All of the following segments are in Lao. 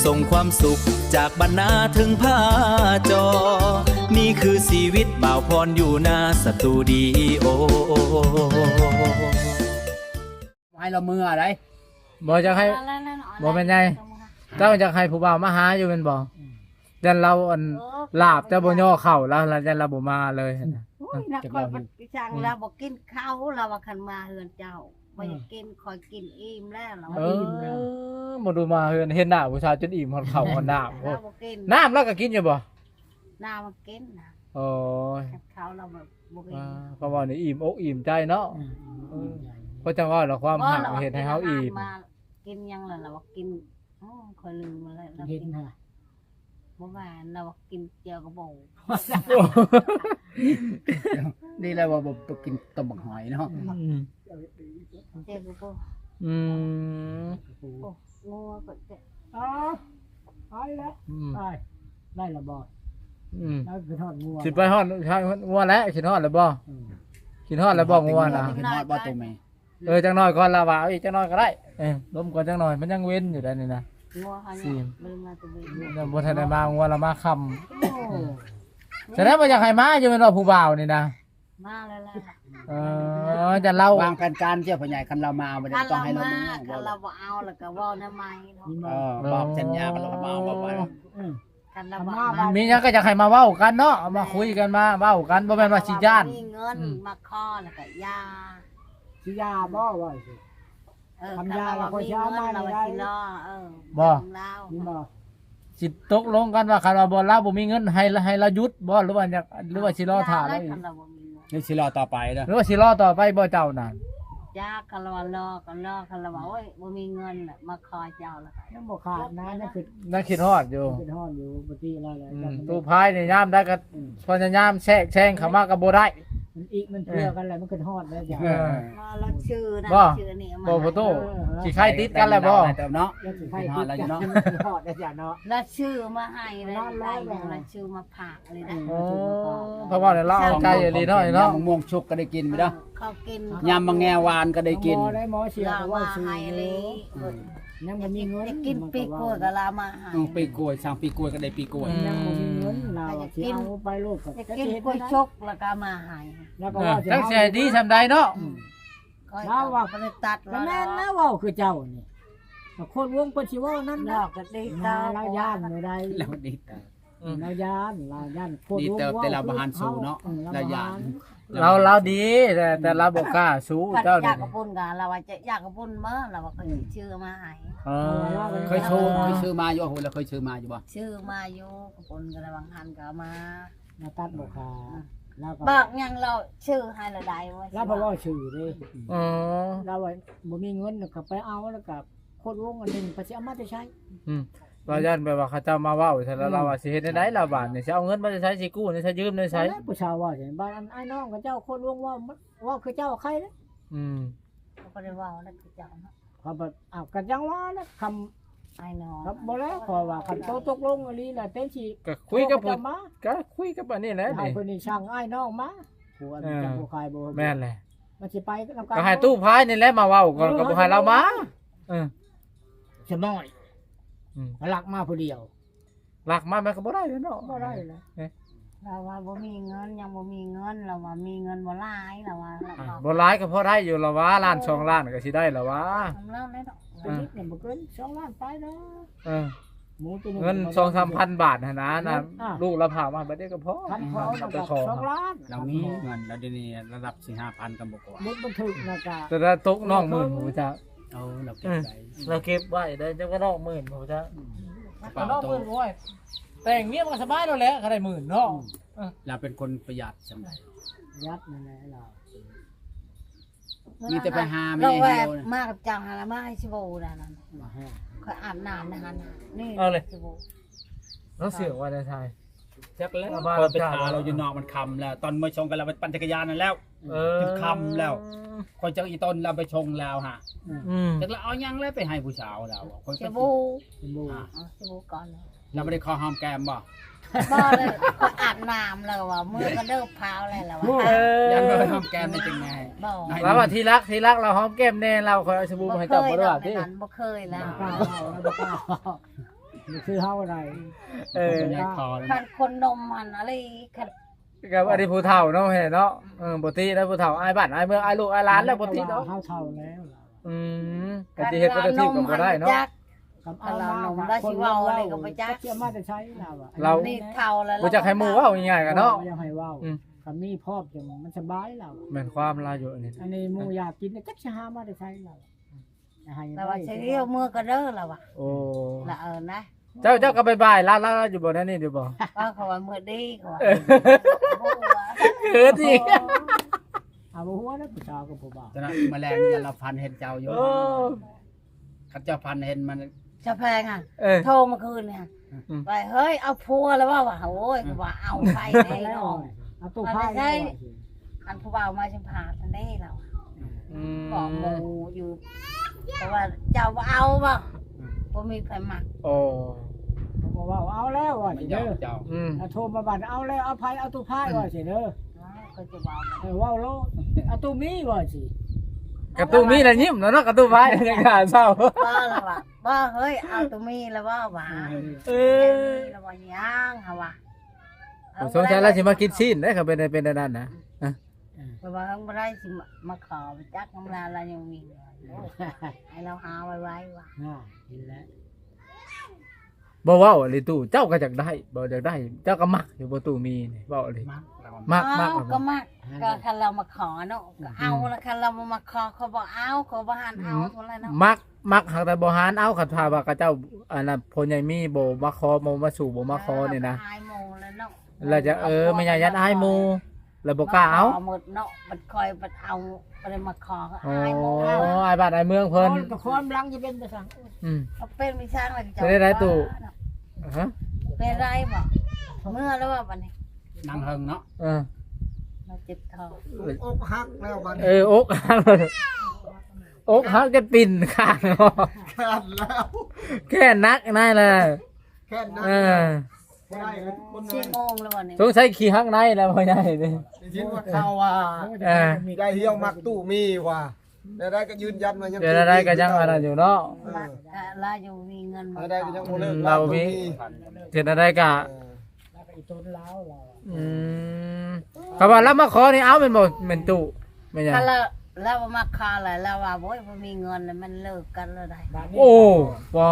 ສົ່ງຄວາມສຸກຈາກບັນນາເທິງພາຈໍ ນີ້ຄືຊີວິດບ່າວພອນຢູ່ໜ້າສະຕູດີໂອ. ໃຫ້ລາວເມືອໄດ໋ ບໍ່ຢາກໃຫ້ ບໍ່ແມ່ນໃຫຍ່ ເຈົ້າຢາກໃຫ້ຜູ້ບ່າວມາຫາຢູ່ແມ່ນບໍ່? ຢ້ານລາວອັນ ເອີ ລາບເຈົ້າບໍ່ຍໍເຂົ້າລາວ ລາວຢ້ານລາວບໍ່ມາເລີຍຫັ້ນນະ. ໂອ້ຍ ນະ ຂ້ອຍບໍ່ ຈັ່ງລາວບໍ່ກິນເຂົ້າ ລາວວ່າຄັນມາເຮືອນເຈົ້າ ບໍ່ຢາກກິນ ຂ້ອຍກິນອີ່ມແລ້ວ ລາວວ່າ. ເອີ ບໍ່ດູມາເຮືອນ ເຫັນໜ້າຜູ້ສາວຈົນອີ່ມຮອດເຂົ້າຮອດນ້ຳ. ລາວບໍ່ກິນ ນ້ຳລາວກໍກິນຢູ່ບໍ່? ນ້ຳມັນກິນນະ. ໂອ້ຍ ເຂົ້າລາວບໍ່ກິນ. ອ່າ ເພາະວ່ານີ້ອີ່ມອົກອີ່ມໃຈເນາະ. ອືມ ເອີ ເພາະຈັ່ງວ່າລະຄວາມຮັກເຮັດໃຫ້ເຮົາອີ່ມ. ມາກິນຫຍັງລະ ລາວວ່າກິນ ໂອ້ ຂ້ອຍລືມມາແລ້ວ ລາວກິນ ເຫັນຫະ ບໍ່ວ່າລາວວ່າກິນແຈ່ວກະໂບງ. ດີແລ້ວວ່າບໍ່ ບໍ່ກິນຕົ້ມບັກຫອຍເນາະ. ອືມ ແຈ່ວກະໂບງ. ອືມ ໂອ້ ງົວກໍແຈະ ອໍ ໄປແລ້ວ. ອືມ ໄປ ໄດ້ລະບໍ່? ອືມ ໄດ້ ຄິດຮອດງົວ ຊິໄປຮອດ ຮອດງົວແລ້ວ ຄິດຮອດລະບໍ່? ອືມ ຄິດຮອດລະບໍ່ ງົວນະ? ຄິດຮອດບໍ່ໂຕແມ່? ເອີ ຈັກໜ້ອຍກ່ອນລະວ່າ ເອົາອີກຈັກໜ້ອຍກໍໄດ້. ເອີ ລົມກ່ອນຈັກໜ້ຍ ມັນຍັງເວັນຢູ່ໄດ໋ນີ້ນະ. ງົວເຮົາຍັງບໍ່ໄດ້ມາ ຍັງບໍ່ທັນໄດ້ມາ ງົວລະມາຄ່ຳ. ໂອ້ ສະແດງວ່າຢາກໃຫ້ມາຢູ່ແມ່ນບໍ່ ຜູ້ບ່າວນີ້ນະ? ມາແລ້ວແຫຼະ. ເອີ ຈະເລົ່າ ວາງແຜນການເຈົ້າ ພໍ່ໃຫຍ່ ຄັນລາວມາບໍ່ໄດ້ ຕ້ອງໃຫ້ລາວມາ. ຄັນລາວບໍ່ເອົາລະກະເວົ້າແນວໃໝ່ເນາະ. ເອີ ບອກສັນຍາ ຄັນລາວມາບໍ່ໄດ້. ອືມ ຄັນລາວມາ ມີຫຍັງກໍຢາກໃຫ້ມາເວົ້າກັນເນາະ ມາຄຸຍກັນ ມາເວົ້າກັນ ບໍ່ແມ່ນວ່າຊິຢ້ານ. ມີເງິນ ອືມ ມາຂໍລະກະຢ່າ ຊິຢ່າບໍ່ ວ່າຊິ ເອີ ຄັນວ່າມີເງິນລາວວ່າຊິລໍ. ເອີ ບໍ່ ລາວ ມີບໍ່ ຊິຕົກລົງກັນວ່າ ຄັນວ່າບໍ່ ລາວບໍ່ມີເງິນ ໃຫ້ ໃຫ້ລາວຢຸດບໍ່ ຫຼືວ່າຢາກ ຫຼືວ່າຊິລໍຖ້າລາວອີກ? ຫຼືຊິລໍຕໍ່ໄປເດີ ຫຼືວ່າຊິລໍຕໍ່ໄປບໍ່ເຈົ້ານັ້ນ? ຈັກ ຄັນລາວວ່າລໍກໍລໍ ຄັນລາວວ່າ ໂອ້ຍ ບໍ່ມີເງິນລະ ມາຂໍເຈົ້າລະ ຍັງບໍ່ຂາດນະ ຍັງຄິດ ຍັງຄິດຮອດຢູ່ ຄິດຮອດຢູ່ ບໍ່ຕິລາວແຫຼະ. ອືມ ຕູ້ພາຍນີ້ຍາມໃດກໍ ອືມ ພະຍາຍາມແຊກແຊງເຂົ້າມາກໍບໍ່ໄດ້ ມັນອີກມັນເພື່ອກັນແຫຼະ ມັນຄິດຮອດແລ້ວ. ເອີ ລາວຊື້ນະ ບໍ່ ຊື້ນີ້ມາ ບໍ່ ພໍ່ຕູ້ ເອີ ຊິໄຄຕິດກັນແລ້ວບໍ່? ເນາະ ລາວຊິໄຄຕິດກັນ ລາວຊື້ມາໃຫ້ເລີຍ ລາວຊື້ມາຝາກເລີຍນະ. ໂອ້ ເພາະວ່າລາວເອົາໃຈອີ່ຫຼີເນາະ ເນາະ ຍາມມະມ່ວງສຸກກໍໄດ້ກິນເດີ ເຂົາກິນ ຍາມມະແງວຫວານກໍໄດ້ກິນ. ບໍ່ໄດ້ໝໍເສຍ ລາວມາໃຫ້ອີ່ຫຼີ ອືມ ຍັງບໍ່ມີເງິນ ຢາກກິນປີກກ້ວຍກໍລາວມາໃຫ້. ເອີ ປີກກ້ວຍ ສັ່ງປີກກ້ວຍກໍໄດ້ປີກກ້ວຍ. ອືມ ຍັງບໍ່ມີເງິນ ລາວຊິເອົາໄປໂລດ ຢາກກິນກ້ວຍສຸກລະກະມາໃຫ້ ລາວກໍວ່າ ຈັກຊິໃຫ້ດີສ່ຳໃດເນາະ. ອືມ ລາວວ່າ ບໍ່ໄດ້ຕັດລາວ ແມ່ນແລ້ວ ເວົ້າຄືເຈົ້ານີ້ ໂຄດວົງເພິ່ນຊິເວົ້ານຳ ລາວກໍດີເຕີບ ລາວຢ້ານບໍ່ໄດ້ ລາວດີເຕີບ. ອືມ ລາວຢ້ານ ລາວຢ້ານໂຄດວົງ ດີເຕີບ ແຕ່ລາວບໍ່ຫັນສູ້ເນາະ ເອີ ລາວຢ້ານ ລາວ ລາວດີ ແຕ່ ແຕ່ລາວບໍ່ກ້າສູ້ເຈົ້າ. ຢາກກະປຸ້ນກະ ລາວວ່າຢາກກະປຸ້ນເມີ ລາວວ່າຂ້ອຍຊິຊື້ມາໃຫ້. ເອີ ເຄີຍໂຊ ເຄີຍຊື້ມາຢູ່ ລາວເຄີຍຊື້ມາຢູ່ບໍ່? ຊື້ມາຢູ່ ກະປຸ້ນກະລະຫວ່າງຫັ້ນກະເອົາມາ ມາຕັດບໍ່ຂາ ອືມ ລາວກໍບອກຫຍັງລາວຊື້ໃຫ້ລະໄດ້ວ່າ ລາວບໍ່ເວົ້າຊື່ເດ້. ອໍ ລາວວ່າບໍ່ມີເງິນ ລາວກໍໄປເອົາ ລາວກໍໂຄດວົງອັນໜຶ່ງ ເພິ່ນຊິເອົາມາແຕ່ໃສ? ອືມ ລາວຢ້ານແບບວ່າເຂົາເຈົ້າມາເວົ້າຊັ້ນ ອືມ ລາວວ່າຊິເຮັດແນວໃດ ລາວບາດນີ້ຊິເອົາເງິນມາແຕ່ໃສ ຊິກູ້ໃນໃສ ຢືມໃນໃສ? ແລ້ວຜູ້ຊາວເວົ້າຈັ່ງ ບາດອັນອ້າຍນ້ອງເຂົາເຈົ້າໂຄດວົງເວົ້າ ເວົ້າຄືເຈົ້າໃຄເດ້. ອືມ ເຂົາບໍ່ໄດ້ເວົ້ານະຄືເຈົ້າເນາະ ເຂົາບໍ່ ອ້າວ ກໍຈັ່ງວ່ານະ ຄຳອ້າຍນ້ອງ ບໍ່ແລ້ວ ເພາະວ່າຄັນໂຕຕົກລົງອີ່ຫຼີລະເຕັມທີ່ ກໍຄຸຍກັບຜູ້ ກໍຄຸຍກັບອັນນີ້ແຫຼະ ໃຫ້ເພິ່ນນີ້ສັ່ງອ້າຍນ້ອງມາ ຜູ້ອັນ ເອີ ຈັກຜູ້ຂາຍບໍ່ ແມ່ນແຫຼະ ມັນຊິໄປນຳກັນ ກໍໃຫ້ຕູ້ພາຍນີ້ແຫຼະມາເວົ້າກ່ອນ ກໍບໍ່ໃຫ້ລາວມາ. ເອີ ສະມອຍ ອືມ ລັກມາຜູ້ດຽວ ລັກມາມັນກໍບໍ່ໄດ້ແລ້ວເນາະ ບໍ່ໄດ້ແລ້ວ. ເອີ ລາວວ່າບໍ່ມີເງິນ ຍັງບໍ່ມີເງິນ ລາວວ່າມີເງິນບໍ່ຫຼາຍ ລາວວ່າ ອ່າ ບໍ່ຫຼາຍກໍພໍໄດ້ຢູ່ລາວວ່າ ລ້ານສອງລ້ານກໍຊິໄດ້ລາວວ່າ ທຳລາວແລ້ວເນາະ ເອີ ນິດໜຶ່ງບໍ່ເກີນສອງລ້ານປາຍດອກ. ເອີ ໝູໂຕໜຶ່ງ ເງິນສອງສາມພັນບາດຫັ້ນນະ ລູກລາວຝາກມາບາດດຽວກໍພໍ ເອົາໄປຂໍ ສອງລ້ານ ລາວມີເງິນ ລາວດຽວນີ້ລະດັບສີ່ຫ້າພັນກໍບໍ່ກວ່າ ແຕ່ລະຕົກນອກໝື່ນ ຮູ້ຈັກ. ເອົາ ລາວເກັບໄວ້ ລາວເກັບໄວ້ໄດ້ຈັກວ່ານອກໝື່ນ ບໍ່ຈັກ ອືມ ກະເປົາໂຕ ແຕ່ງເມຍມັນກໍສະບາຍແລ້ວແຫຼະ ຄັນໄດ້ໝື່ນເນາະ. ອືມ ເອີ ລາວເປັນຄົນປະຢັດສ່ຳໃດ ປະຢັດນັ້ນແຫຼະລາວ ມີແຕ່ໄປຫາແມ່ ມາກັບເຈົ້າຫັ້ນລະ ມາໃຫ້ຊິບໍ່ໄດ້ນັ້ນ ຂ້ອຍອາບນ້ຳໃນຫັ້ນນີ້ ເອົາເລີຍ ຊິບໍ່ ລາວເຊື່ອວ່າໄດ້ຊາຍ ຈັກແລ້ວ ຂ້ອຍໄປຖ້າລາວຢູ່ນອກ ມັນຄ່ຳແລ້ວ ຕອນມາສົ່ງກັນລາວໄປປັ່ນຈັກກະຍານນັ້ນແລ້ວ ເອີ ຈົນຄ່ຳແລ້ວ ຂ້ອຍຈັກອີ່ຕົນລາວໄປສົ່ງລາວຫາ ອືມ ຈັກລາວເອົາຫຍັງແລ້ວໄປໃຫ້ຜູ້ສາວລາວ ຂ້ອຍ ສະບູ່ ສະບູ່ ອ່າ ເອົາສະບູ່ກ່ອນ ລາວບໍ່ໄດ້ຂໍຫອມແກ້ມບໍ່? ບໍ່ເລີຍ ຂ້ອຍອາບນ້ຳແລ້ວວ່າ ເມືອກໍເດີບພາວແລ້ວລາວວ່າ ເອີ ຢ້ານບໍ່ໄດ້ຫອມແກ້ມໄດ້ຈັ່ງໃດ ບໍ່ ລາວວ່າທີ່ລັກ ທີ່ລັກ ລາວຫອມແກ້ມແດ່ ລາວ ຂ້ອຍເອົາສະບູ່ມາໃຫ້ເຈົ້າບໍ່ໄດ້ວ່າຕິ ບໍ່ເຄີຍແລ້ວ ບໍ່ກ້າ ບໍ່ກ້າ. ຄືເຮົາໄດ້ ເອີ ຄັນຄົນໜຸ່ມຫັ້ນ ອາລີ ຄັນ ກໍອັນນີ້ຜູ້ເຖົ້າເນາະ ແມ່ເນາະ. ເອີ ບໍ່ຕິແລ້ວ ຜູ້ເຖົ້າ ອ້າຍບ້ານ ອ້າຍເມືອງ ອ້າຍລູກ ອ້າຍຫຼານແລ້ວ ບໍ່ຕິດອກ. ເຮົາເຖົ້າແລ້ວ. ອືມ ກໍຊິເຮັດປະຕິກໍບໍ່ໄດ້ເນາະ. ຄັນເອົາມາ ຄັນເອົາມາ ລາວໜຸ່ມ ລາວຊິເວົ້າອະໄລກໍບໍ່ຈັກ ຈັກຊິເອົາມາແຕ່ໃສລາວອະ. ລາວນີ້ເຖົ້າແລ້ວ ບໍ່ຈັກໃຫ້ໝູ່ເວົ້າງ່າຍໆກັນເນາະ. ບໍ່ຢາກໃຫ້ເວົ້າ. ອືມ ຄັນມີພ້ອມຈັ່ງມັນສະບາຍລາວ. ແມ່ນຄວາມລາວຢູ່ອັນນີ້. ອັນນີ້ໝູ່ຢາກກິນ ຈັກຊິຫາມາແຕ່ໃສລາວ. ລາວວ່າຊິເອົາເມືອກໍເດີລາວວ່າ. ໂອ້ ລາວເອີນນະ. ເຈົ້າ ເຈົ້າກໍບາຍບາຍລາວ ລາວຢູ່ບໍ່ ແນວນີ້ຢູ່ບໍ່? ວ່າເຂົາວ່າເມືອດີ ເຂົາວ່າ. ເອີ ເຂີນອີກ. ເອົາບໍ່ຫົວແລ້ວ ຜູ້ສາວກັບຜູ້ບ່າວ. ຕອນນັ້ນມາແລງນີ້ລາວຝັນເຫັນເຈົ້າຢູ່. ໂອ້ ຄັນເຈົ້າຝັນເຫັນມັນ ເຈົ້າແພງຫັ້ນ ເອີ ໂທມາຄືນນີ້ ອືມ ວ່າ ເຮີ້ຍ ເອົາຜົວແລ້ວບໍ່? ວ່າ ໂອ້ຍ ວ່າເອົາໃຜແນ່ເນາະ. ເອົາຕູ້ພາຍ ອັນຜູ້ບ່າວມາສຳພາດຫັ້ນເດ້ລາວ. ອືມ ບອກໝູ່ຢູ່ ເພາະວ່າເຈົ້າບໍ່ເອົາບໍ່? ອືມ ບໍ່ມີໃຜມັກ. ໂອ້ ເຂົາກໍເວົ້າ ເອົາແລ້ວວ່າຊີ້ເດີ. ອືມ ໂທມາບັດ ເອົາແລ້ວ ເອົາໃຜ ເອົາຕູ້ພາຍວ່າຊີ້ເດີ. ເອີ ເວົ້າໂລດ ເອົາຕູ້ມີວ່າຊີ້. ກະຕູ້ມີລະຍິ້ມແລ້ວເນາະ ກະຕູ້ພາຍຍັງຫາເສົ້າ. ບໍ່ລະວ່າ ບໍ່ ເຮີ້ຍ ເອົາຕູ້ມີລະບໍ່ວ່າ. ເອີ ມີລະບໍ່ຍັງ ເຮົາວ່າ. ສົງໄສລາວຊິມາກິນຊີ້ນເດ້ ຄັນເປັນ ເປັນອັນນັ້ນນະ. ເອີ ເພາະວ່າເຮົາບໍ່ໄດ້ຊິມາຂໍຈັກນຳລາວ ລາວຍັງມີເງິນ. ໂອ້ຍ ໃຫ້ລາວຫາໄວໆວ່າ. ອ່າ ເຫັນແລ້ວ. ບໍ່ເວົ້າອີ່ຫຼີຕູ້ ເຈົ້າກໍຢາກໄດ້ ບໍ່ຢາກໄດ້ ເຈົ້າກໍມັກຢູ່ບໍ່ຕູ້ມີນີ້ ເວົ້າອີ່ຫຼີ. ມັກ ມັກ ມັກ ກໍມັກ ກໍຄັນລາວມາຂໍເນາະ ກໍເອົາ. ລະຄັນລາວບໍ່ມາຂໍ ຂ້ອຍບໍ່ເອົາ ຂ້ອຍບໍ່ຫັນເອົາເທົ່າໃດເນາະ. ມັກ ມັກ ຫາກແຕ່ບໍ່ຫັນເອົາ. ຄັນຖ້າວ່າເຂົາເຈົ້າ ອັນນັ້ນ ພໍ່ໃຫຍ່ມີບໍ່ມາຂໍ ບໍ່ມາສູ່ ບໍ່ມາຂໍນີ້ນະ ອາຍໝູ່ແລ້ວເນາະ. ລະຈະ ເອີ ແມ່ໃຫຍ່ຢ້ານອາຍໝູ່ ລະບໍ່ກ້າເອົາ ໝົດເນາະ. ບັດຂ້ອຍບັດເອົາ ບໍ່ໄດ້ມາຂໍ ກໍອາຍໝູ່. ໂອ້ ອາຍບ້ານອາຍເມືອງເພິ່ນ ໂອ້ຍ ກໍຄວາມຫຼັງຈະເປັນໄປຊັ້ນ. ອືມ ເປັນໄປຊັ້ນລະ ເປັນໄດຕູ້? ຮະ ເປັນໄດບໍ່? ເມື່ອແລ້ວບໍ່ບັດນີ້ ນັ່ງເຫິງເນາະ. ເອີ ມາເຈັບທ້ອງ ອົກຫັກແລ້ວບັດນີ້. ເອີ ອົກຫັກ ອົກຫັກຈົນປິ່ນຂາດ ຂາດແລ້ວ ແຄ້ນໜັກນາຍລະ ແຄ້ນໜັກ. ເອີ ບໍ່ໄດ້ແລ້ວ ສີ່ໂມງແລ້ວບັດນີ້ ສົງໄສຂີ້ຮັກນາຍແລ້ວພໍ່ໃຫຍ່ນີ້. ໄດ້ຍິນວ່າຂ່າວວ່າ ເອີ ຍາຍຮຽວມັກຕູ້ມີວ່າ ແນວໃດກໍຢືນຢັນວ່າຍັງ ແນວໃດກໍຍັງອັນນັ້ນຢູ່ເນາະ. ເອີ ລາວຍັງມີເງິນ ແນວໃດກໍຍັງບໍ່ເລີກ ລາວມີ ເຮັດແນວໃດກໍ ເອີ ລາວກໍອີຕົນລາວ ລາວ ອືມ ຄຳວ່າລາວມາຂໍນີ້ເອົາແມ່ນບໍ່ ແມ່ນຕູ້ ແມ່ນຫຍັງ? ລາວ ລາວບໍ່ມັກຂໍລະ ລາວວ່າ ໂອ້ຍ ບໍ່ມີເງິນລະ ມັນເລີກກັນລະໄດ໋. ໂອ້ ປາ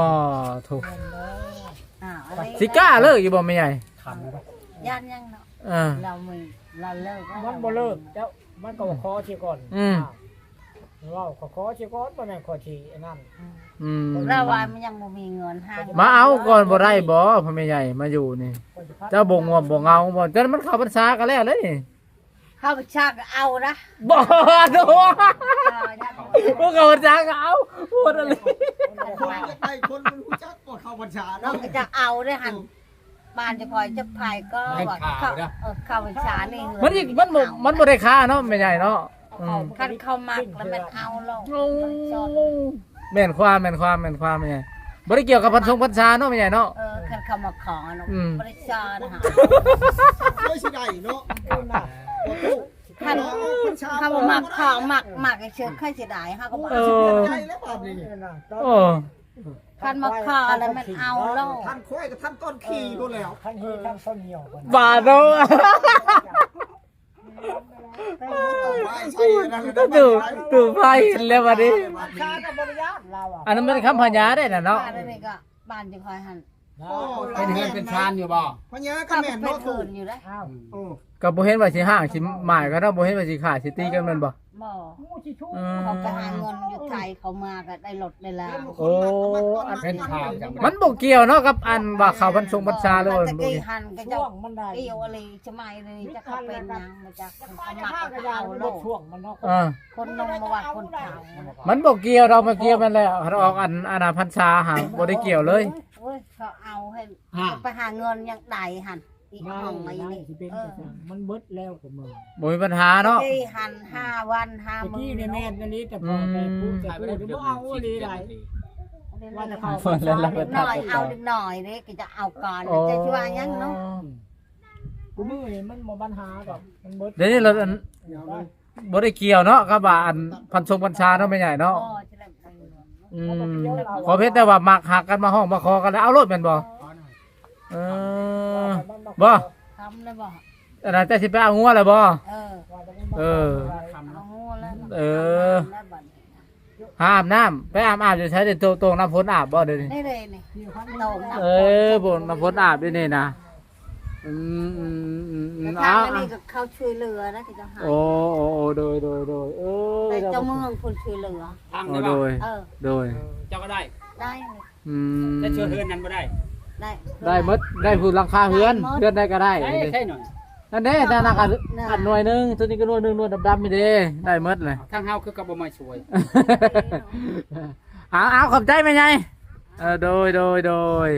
ໂທ ເງິນເລີຍ ອ້າວ ຊິກ້າເລີກຢູ່ບໍ່ແມ່ໃຫຍ່? ຢ້ານຫຍັງເນາະ. ເອີ ລາວມີ ລາວເລີກ ມັນບໍ່ເລີກ ເຈົ້າ ມັນກໍວ່າຂໍຊິກ່ອນ. ອືມ ເວົ້າຂໍ ຂໍຊິກ່ອນ ບໍ່ແມ່ນຂໍຊິອັນນັ້ນ. ອືມ ລາວວ່າມັນຍັງບໍ່ມີເງິນຫາ ມາເອົາກ່ອນບໍ່ໄດ້ບໍ່ ພໍ່ແມ່ໃຫຍ່ມາຢູ່ນີ້ ເຈົ້າບໍ່ງ່ວມບໍ່ເຫງົາບໍ່? ຈົນມັນເຂົ້າພັນສາກໍແລ້ວເດ້ນີ້. ເຂົ້າພັນສາກໍເອົານະ ບໍ່ໂທ ບໍ່ເຂົ້າພັນສາກໍເອົາ ໂພດອີ່ຫຼີ. ຄົນຢາກໄດ້ຄົນມັນຮູ້ຈັກບໍ່ເຂົ້າພັນສາເນາະ ກໍຈະເອົາເດ້ຫັ້ນ. ບ້ານເຈົ້າຂ້ອຍຈັກໃຜກໍວ່າເຂົ້າ ເອີ ເຂົ້າພັນສານີ້ ມັນ ມັນບໍ່ ມັນບໍ່ໄດ້ຄາເນາະແມ່ໃຫຍ່ເນາະ. ອືມ ຄັນເຂົາມັກລະແມ່ນເອົາໂລດ. ໂອ້ ແມ່ນຄວາມ ແມ່ນຄວາມ ແມ່ນຄວາມແມ່ໃຫຍ່ ບໍ່ໄດ້ກ່ຽວກັບພັນສົງພັນສາເນາະແມ່ໃຫຍ່ເນາະ. ເອີ ຄັນເຂົາມາຂໍເນາະ ອືມ ບໍ່ໄດ້ສານຫາ ເຄີຍຊິໄດ້ເນາະ. ຄັນ ຄັນບໍ່ມັກຂໍ ມັກ ມັກເຊີນ ເຄີຍຊິໄດ້ ເຮົາກໍບໍ່ ເອີ ໄດ້ແລ້ວບາດນີ້. ໂອ້ ຄັນມາຄາແລ້ວແມ່ນເອົາໂລດ ທັນຄວາຍກໍທັນຕອນຂີ່ພຸ້ນແລ້ວ ຄັນຮີທັງຊອນຫ່ຽວ ບາດເນາະ. ຕູ້ ຕູ້ພາຍເຫັນແລ້ວບັດນີ້ ອັນນັ້ນມັນຄຳພະຍາໄດ້ນະເນາະ. ບ້ານເຈົ້າຂ້ອຍຫັ້ນ ເປັນເຮືອນເປັນຊານຢູ່ບໍ່? ພະຍາກໍແມ່ນເນາະ ເປັນເຮືອນຢູ່ເດ້. ເອີ ກໍບໍ່ເຫັນວ່າຊິຮ້າງຊິໝ້າຍກັນເນາະ ບໍ່ເຫັນວ່າຊິຂ້າຊິຕີກັນແມ່ນບໍ່? ບໍ່ ອືມ ເຂົາໄປຫາເງິນຢູ່ໄທ ເຂົາມາກໍໄດ້ລົດໄດ້ລາ. ໂອ້ ອັນ ມັນບໍ່ກ່ຽວເນາະກັບອັນວ່າເຂົ້າພັນສົງພັນສາ ຫຼືວ່າ ແຕ່ກີ້ຫັ້ນກໍເຈົ້າກ່ຽວອີ່ຫຼີ ສະໄໝນີ້ຈັກເຂົາເປັນຫຍັງ ບໍ່ຈັກ ເຂົາມັກກໍເອົາໂລດ. ເອີ ຄົນໜຸ່ມບໍ່ວ່າຄົນເຖົ້າ ມັນບໍ່ກ່ຽວດອກ ມັນກ່ຽວແມ່ນແລ້ວ ຄັນອອກອັນ ອັນນະ ພັນສາຫາບໍ່ໄດ້ກ່ຽວເລີຍ. ໂອ້ຍ ເຂົາເອົາໃຫ້ ໄປຫາເງິນຍັງໄດ້ຫັ້ນ. ອີກຫ້ອງໃໝ່ນີ້ ເອີ ມັນເບິດແລ້ວກໍມາ ບໍ່ມີບັນຫາເນາະ. ທີ່ຫັ້ນຫ້າວັນຫ້າມື້ ແມ່ນອີ່ຫຼີ ແຕ່ພໍແຕ່ຜູ້ແຕ່ຜູ້ບໍ່ເອົາອີ່ຫຼີໄດ໋. ວ່າແຕ່ເຂົາ ເອົາເດັກນ້ອຍເດ້ ກໍຈະເອົາກ່ອນ ຈະຊິວ່າຫຍັງເນາະ. ຄູ່ມື້ນີ້ມັນບໍ່ບັນຫາດອກ ມັນເບິດ ດຽວນີ້ລະອັນ ບໍ່ໄດ້ກ່ຽວເນາະ ກັບວ່າອັນພັນສົງພັນສາເນາະ ແມ່ໃຫຍ່ເນາະ. ອືມ ຂໍພຽງແຕ່ວ່າມັກຮັກກັນ ມາຮ້ອງມາຂໍກັນ ແລ້ວເອົາໂລດແມ່ນບໍ່? ເອີ ບໍ່ ຄຳແລ້ວບໍ່? ອັນນັ້ນເຈົ້າຊິໄປເອົາງົວແລ້ວບໍ່? ເອີ ເອີ ເອົາງົວແລ້ວ ເອີ ແລ້ວບັດນີ້ນະ ຫາອາບນ້ຳ ໄປອາບ ອາບຢູ່ໃສ? ໄດ້ໂຕ- ໂຕ່ງນ້ຳຝົນອາບບໍ່ດຽວນີ້? ນີ້ເດ້ນີ້ ໂຕ່ງນ້ຳຝົນ ເອີ ໂຕ່ງນ້ຳຝົນອາບຢູ່ນີ້ນະ. ອືມ ອືມ ອືມ ອືມ ແລ້ວທາງອັນນີ້ກໍເຂົາຊ່ວຍເຫຼືອນະ ທີ່ເຈົ້າໃຫ້ ໂອ້ ໂອ້ ໂອ້ ໂດຍ ໂດຍ ໂດຍ ເອີ ແຕ່ເຈົ້າເມືອງເພິ່ນຊ່ວຍເຫຼືອ ທາງ ໂອ້ ໂດຍ ເອີ ໂດຍ ເຈົ້າກໍໄດ້ ໄດ້ ອືມ ແຕ່ຊ່ວຍເຮືອນນັ້ນບໍ່ໄດ້ ໄດ້ ໄດ້ໝົດ ໄດ້ຜູ້ຫຼັງຄາເຮືອນ ໄດ້ໝົດ ເຮືອນໃດກໍໄດ້ ໄດ້ ໄດ້ໜ້ອຍ ນັ້ນເດ້ ນັ້ນນະ ອັນໜ່ວຍໜຶ່ງ ໂຕນີ້ກໍໜ່ວຍໜຶ່ງ ໜ່ວຍດຳໆນີ້ເດ້ ໄດ້ໝົດເລີຍ ທາງເຮົາຄືກໍບໍ່ມາຊ່ວຍ ເອົາ ເອົາ ຂອບໃຈແມ່ໃຫຍ່ ເອີ ໂດຍ ໂດຍ ໂດຍ